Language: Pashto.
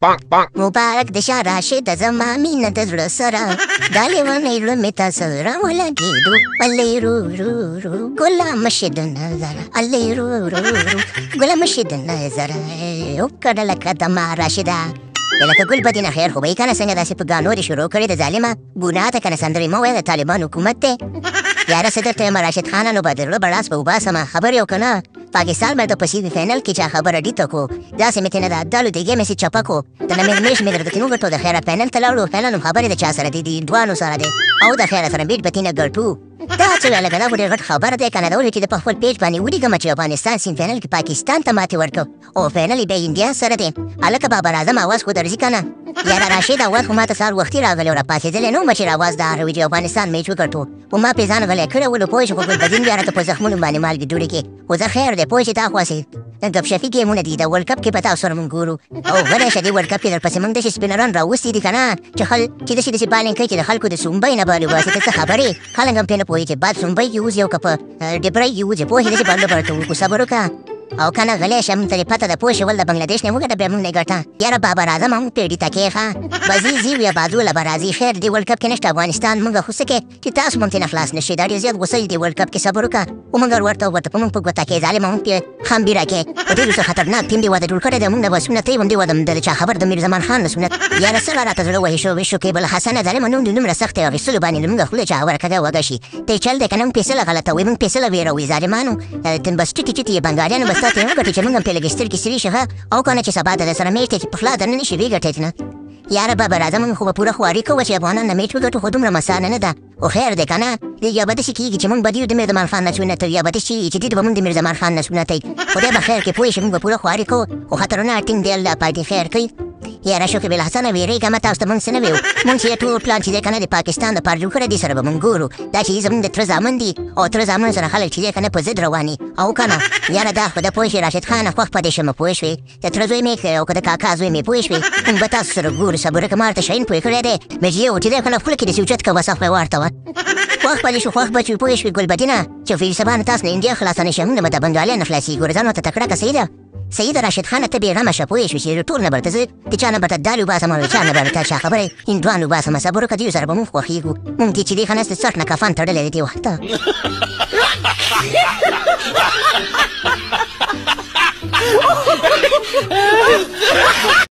مبارک د شه راشد زما مینه د زړه سره دا لیونی زړه مې تا سره ولګېدو الې رو رو رو ګله مه شې د نظره الې رو رو رو ګله مه شې د نظره وکړه لکه د ما راشده لکه ګل بدینه خیر خو به یې که نه څنګه داسې په ګانو دې شروع کړې د ظالمه ګناه ته که نه سندرې مه وایه د طالبانو حکومت دی. یاره څه درته یم راشد خانه نو به د زړه بړاس به وباسمه خبرې او که نه پاکستان به په سیمي فاینل کې چا خبره ډیته کو داسې مې ترې نه ده دالو دیګې مې سي چپه کو د نه مې میش مې درته ترې وګټو د خیره فاینل ته لاړو فاینل هم خبرې د چا سره دي د هندوانو سره دی او د خیره سره میټ به ترې نه ګټو. دا څه ویله که دا خو ډېر غټ خبر دی که نه دا ولې چې د په خپل پیج باندې ولیکم چې افغانستان سیمي فاینل کې پاکستان ته ماتې ورکړ او فاینل یې بیا انډیا سره دی. هلکه بابر اعظم اواز خو درځي که نه؟ یاره راشد اواز خو ماته سهار وختي راغلی او راپاڅېدلی نه وم چې اواز د هغه وي چې افغانستان میچ وګټو خو ما پرې ځان غلی کړی ولو پوه شو خو ګلبدین بیا راته په زخمونو باندې مالګې دوړې کې خو زه خیر دی پوه شې تا خو هسې د ګپشپي ګیمونه دي د ورلډ کپ کې به تاسو سره مونږ ګورو او غلی شه دې ورلډ کپ کې درپسې مونږ داسې سپینران راوستي دي که نه چې چې داسې داسې بالینګ کوي چې د خلکو د سومبۍ نه بال وباسي. ته څه خبرې خلک هم پرې نه پوهېږي چې باد سومبۍ کې وځي او که په ډبرۍ کې وځي پوه شې داسې بال ورته وکړو صبر وکړه او که نه غلی شه مونږ ته دې پته ده پوه شې ول د بنګلادیش نه وګټه بیا مونږ نه ګټه. یاره بابر اعظم هم پیډي ته کښېښه بزي ځي ویا بازو له به راځي خیر دې ورلډ کپ کې نشته افغانستان مونږ خو څه کې چې تاسو مونږ ترې نه خلاص نه شئ دا ډېر زیات غوسه دي دې ورلډ کپ کې صبر وکړه خو مونږ ورته ورته په مونږ په ګوته کې ظالمه مونږ پرې خمبیره کې په ډېر څه خطرناک ټیم دی واده جوړ کړی دی مونږ نه به سنت هم دی واده د چا خبر د میر زمان خان نه سنت. یاره سره راته زړه وهي شو وشو کې بل حسنه ظالمه نوم دې دومره سخت دی اخیستلو باندې زمونږ خوله چا ورکږه وږه شي ته چل دی که نه مونږ پرې څه غلطه وي مونږ پرې څه وېروي ظالمانو بس ټکي ټکي یې بنګالیانو بس تاته یې وګټي چې مونږ هم پرې لږې سترګې سرې شي ښه او که نه چې سبا د سره میچ دی چې پخلا درنه نه شي ویې ګټې نه. یاره بابا راځه مونږ خو به پوره خواري کوو چې افغانان نه میچ وګټو خو دومره مسانه نه ده خو خیر دی که نه یا به داسې کېږي چې مونږ به دیو د میرزمان خان نسونه کوي یا به داسې چې دوی به مونږ د میرزمان خان نسونه کوي خدای به خیر کې پوه شي مونږ به پوره خواري کوو خو خطرناک ټیم دی الله پاک دې خیر کوي. یاره شکر بالحسنه وېرېږه مه تاسو ته مونږ څه نه ویو مونږ چې ټول پلان چې دی که نه د پاکستان دپاره جوړ کړی دی سره به مونږ ګورو دا چې زمونږ د تره زامن دي او تره زامن سره خلک چې دی که نه په ضد روان او که نه یاره دا خو ده پوه شې راشد خانه خوښ په دې شمه پوه شوې د تره زوی مې او که د کاکا زوی مې پوه شوې مونږ به تاسو سره ګورو صبر وکړه ما ورته شاهین پوه کړی دی مې چې یو چې دی که نه خوله کې داسې اوچت کوه سخت ورته وه خوښ به دې شو خوښ به شو پوه شوې ګلبدینه چې فیل سبا نه تاسو نه انډیا خلاصه نه شي مونږ نه به د بنګالیان نه خلاصېږي ګوره ځان ورته تکړه که صحیح ده سید راشد خانه ته بېغمه شه پوه شوې چې ټول نه به ورته زه د چا نه به ورته دال وباسم او د چا نه به ورته چا خبرې هندوان وباسم صبر وکړه دوی سره به مونږ خوښېږو مونږ دې چې دی خنه څټ نه کفن تړلی دی دې وخته.